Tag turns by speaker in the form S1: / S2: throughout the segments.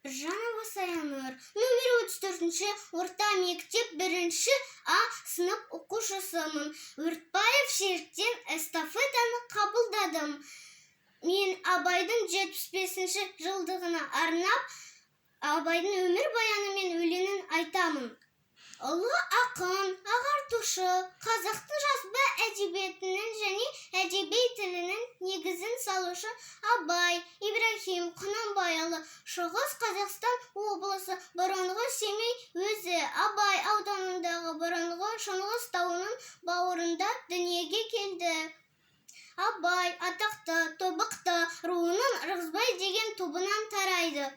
S1: Біржанова Саянұр, нөмір 34-ші орта мектеп, бірінші А сынып оқушысымын. Өртбаев Серіктен эстафетаны қабылдадым. Мен Абайдың 75-ші жылдығына арнап Абайдың өмірбаяны мен өлеңін айтамын. Ұлы ақын, ағартушы, қазақтың жазба әдебиетінің және әдеби тілінің негізін салушы Абай Ибраһим Құнанбайұлы Шығыс Қазақстан облысы, бұрынғы Семей өзі Абай ауданындағы бұрынғы Шыңғыс тауының бауырында дүниеге келді. Абай атақты Тобықты руының Ырғызбай деген тобынан тарайды.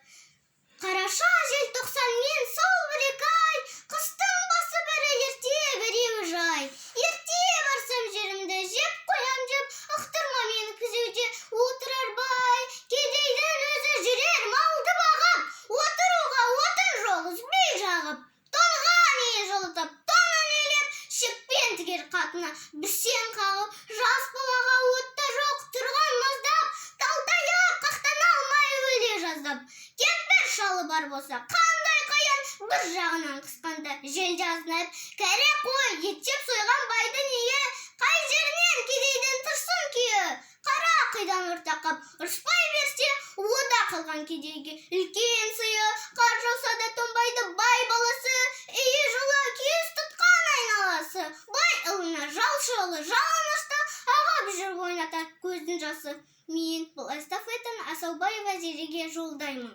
S1: Қараша, желтоқсан мен сол 1-2 ай, қыстың басы бірі ерте, біреуі жай. Ерте барсам, жерімді жеп қоям деп, ықтырма мен күзеуде отырар бай. Кедейдің өзі жүрер малды бағып, отыруға отын жоқ, үзбей жағып. Тоңған үйін жылытып, тонын илеп, шекпен тігер қатыны бүрсең қағып. Жас балаға от та жоқ, тұрған маздап, талтайып қақтана алмай өле жаздап. Кемпір шалы бар болса, қандай қиын, бір жағынан қысқанда жел азынап. Кәрі қой еттеп сойған байдың үйі, қай жерінен кедейдің тұрсын күйі? Қара қидан ортақап ұрыспай берсе, о да қалған кедейге үлкен сыйы. Қар жауса да тоңбайды бай баласы, үйі жылы, күйіс тұтқан айналасы. Бай ұлына жалшы ұлы жалынышты, ағып жүріп ойнатар көздің жасы. Мен бұл эстафетаны Асаубаева Зереге жолдаймын.